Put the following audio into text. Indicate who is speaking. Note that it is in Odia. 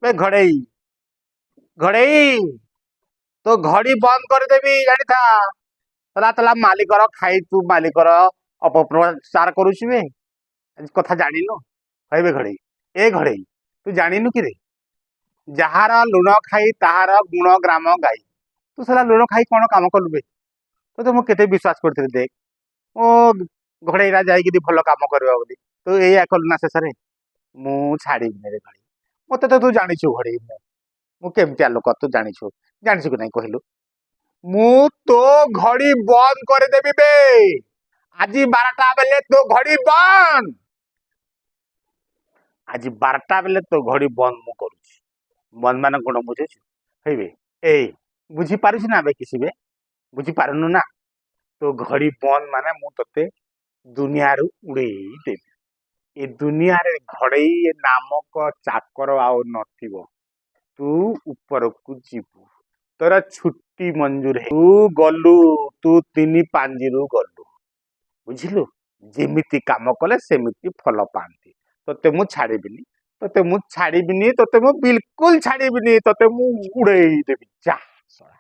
Speaker 1: ବେ ଘଡେଇ, ଘଡେଇ, ତୋ ଘଡି ବନ୍ଦ କରିଦେବି, ଜାଣିଥା। ତଲା ତଲା ମାଲିକର ଖାଇ ତୁ ମାଲିକର ଅପପ୍ରଚାର କରୁଛୁ ବେ? ଆଜି କଥା ଜାଣିନୁ? କହିବେ ଘଡେଇ, ଏ ଘଡେଇ, ତୁ ଜାଣିନୁ କି ରେ? ଯାହାର ଲୁଣ ଖାଇ ତାହାର ଗୁଣ ଗ୍ରାମ ଗାଇ। ତୁ ସାଲା ଲୁଣ ଖାଇ କଣ କାମ କଲୁ ବେ? ତୋତେ ମୁଁ କେତେ ବିଶ୍ୱାସ କରିଥିଲି। ଦେଖ, ମୋ ଘଡେଇଟା ଯାଇକିରି ଭଲ କାମ କରିବ ବୋଲି ତୁ ଏଇଆ କଲୁ ନା? ଶେଷରେ ମୁଁ ଛାଡ଼ିବିନି ରେ ଘଡେଇ। ମତେ ତ ତୁ ଜାଣିଛୁ ଘଡେଇ, ମୁଁ କେମିତିଆ ଲୋକ ତୁ ଜାଣିଛୁ। ଜାଣିଛୁ କି ନାଇଁ କହିଲୁ? ମୁଁ ତୋ ଘଡି ବନ୍ଦ କରିଦେବି ବେ। ଆଜି 12ଟା ବେଲେ ତୋ ଘଡି ବନ୍ଦ। ଆଜି 12ଟା ବେଲେ ତୋ ଘଡି ବନ୍ଦ ମୁଁ କରୁଛି। ବନ୍ଦ ମାନେ କଣ ବୁଝୁଛୁ? ହେଇବେ, ଏଇ, ବୁଝିପାରୁଛୁ ନା ବେ? କିଛି ବେ ବୁଝିପାରୁନୁ ନା? ତୋ ଘଡି ବନ୍ଦ ମାନେ ମୁଁ ତତେ ଦୁନିଆରୁ ଉଡେଇ ଦେବି। ଏ ଦୁନିଆରେ ଘଡେଇ ନାମକ ଚାକର ଆଉ ନଥିବ। ତୁ ଉପରକୁ ଯିବୁ, ତୋର ଛୁଟି ମଞ୍ଜୁର। ତୁ ଗଲୁ, ତୁ ତିନି ପାଞ୍ଜିରୁ ଗଲୁ, ବୁଝିଲୁ? ଯେମିତି କାମ କଲେ ସେମିତି ଫଲ ପାଆନ୍ତି। ତତେ ମୁଁ ଛାଡ଼ିବିନି, ତତେ ମୁଁ ଛାଡ଼ିବିନି, ତତେ ମୁଁ ବିଲକୁଲ ଛାଡ଼ିବିନି। ତତେ ମୁଁ ଉଡେଇ ଦେବି। ଯା ଶଳା।